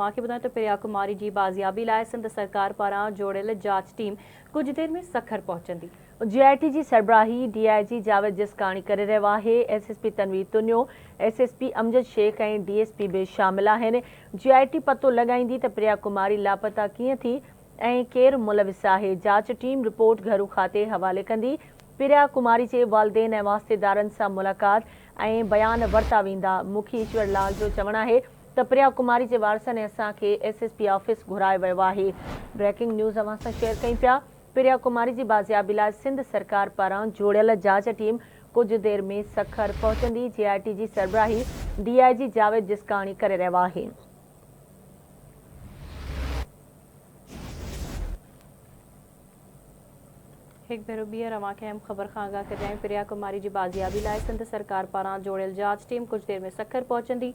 اوهان کي ٻڌايون ته پريا ڪماري جي بازيابي لاء سنڌ سرڪار پاران جوڙيل جاچ ٽيم ڪجهه دير ۾ سکر پهچندي. جي آء ٽي جي سربراهي ڊي I جي جاويد جسڪاڻي ڪري رهيو آهي، S S P Tanveer Tunio, S S P Amjad Shaikh ۽ D S P به شامل آهن. جي آء ٽي پتو لڳائيندي ته پريا ڪماري لاپتا ڪيئن ٿي ۽ ڪير ملوث آهي. جاچ ٽيم رپورٽ گهرو کاتي حوالي ڪندي. پريا ڪماري جي والدين ۽ واسطيدارن سان ملاقات ۽ بيان ورتا ويندا. مکي ايشور لال جو چوڻ آهي ته پريا ڪماري جي وارثن ۽ اسان کي ايس ايس پي آفيس گهرايو ويو آهي. بريڪنگ نيوز اوهان سان شيئر ڪيون پيا. پريا ڪماري جي بازيابي لاء سنڌ سرڪار پاران جوڙيل جاچ ٽيم ڪجهه دير ۾ سکر پهچندي، جي آء ٽي جي سربراهي ڊي I جي جاويد جسڪاڻي ڪري رهيو آهي. هڪ ڀيرو ٻيهر اوهان کي اهم خبر کان آگاهه ڪري آهيون، پريا ڪماري جي بازيابي لاء سنڌ سرڪار پاران جوڙيل جاچ ٽيم ڪجهه دير ۾ سکر پهچندي،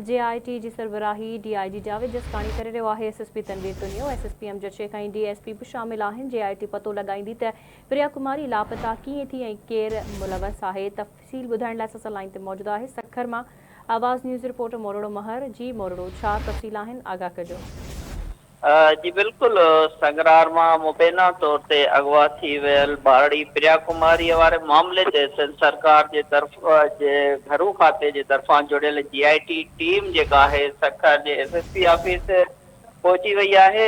جي آء ٽي جي سربراهي ڊي I جي جاويد جسڪاڻي ڪري رهيو آهي، S S P Tanveer Tunio, S S P Amjad Shaikh ۽ D S P به شامل آهن، جي آء ٽي پتو لڳائيندي ته پريا ڪماري لاپتا ڪيئن ٿي ۽ ڪير ملوث آهي، تفصيل ٻڌائڻ لاء اسان سان لائين تي موجود آهي سکر مان آواز نيوز رپورٽر مورڙو مهر، جي مورڙو ڇا تفصيل آهن آگاهه ڪجو. جي بلڪل سنگرار مان مبينا طور تي اغوا ٿي ويل ٻارڙي پريا ڪماريء واري معاملي تي سنڌ سرڪار جي طرف جي گهرو کاتي جي طرفان جوڙيل جي آء ٽي ٽيم جيڪا آهي سکر جي ايس ايس پي آفيس پهچي وئي آهي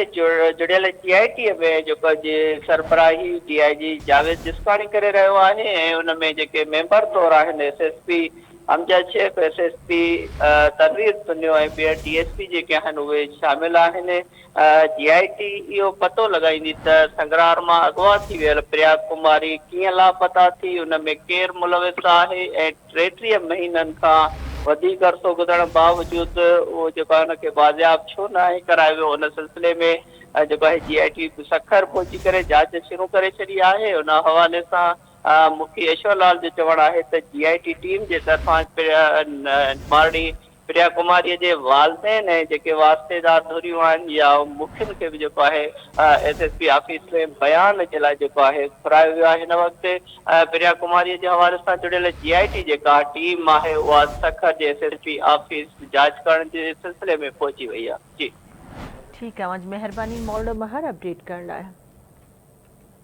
جڙيل جي آء ٽي ۾ جيڪو جي سربراهي ڊي I جي جاويد جسڪاڻي ڪري رهيو آهي ۽ ان ۾ جيڪي ميمبر طور آهن S S P Amjad Shaikh, S S P Tanveer Tunio ۽ ٻيا ڊي ايس پي جيڪي آهن اهي شامل آهن. جي آء ٽي اهو پتو لڳائيندي ته سنگرار مان اغوا ٿي ويل پريا ڪماري ڪيئن لاپتا ٿي، ان ۾ ڪير ملوث آهي ۽ 33 مهينن کان وڌيڪ عرصو گذرڻ باوجود اهو جيڪو آهي ان کي بازياب ڇو ناهي ڪرايو ويو، ان سلسلي ۾ جيڪو آهي جي آء ٽي سکر پهچي ڪري جاچ شروع ڪري ڇڏي آهي. ان حوالي سان مکي ايشور لال جو چوڻ آهي ته جي آء ٽي ٽيم جي طرفان ٻارڙي پريا ڪماريء جي والدين ۽ جيڪي واسطيدار ڌريون آهن يا مکين کي به جيڪو آهي ايس ايس پي آفيس ۾ بيان جي لاء جيڪو آهي گهرايو ويو آهي هن وقت پريا ڪماريء جي حوالي سان جڙيل جي آء ٽي جيڪا ٽيم آهي اها سکر جي ايس ايس پي آفيس جاچ ڪرڻ جي سلسلي ۾ پهچي وئي آهي جي. ٺيڪ آهي اوهان جي مهرباني مورڙو مهر اپڊيٽ ڪرڻ لاء.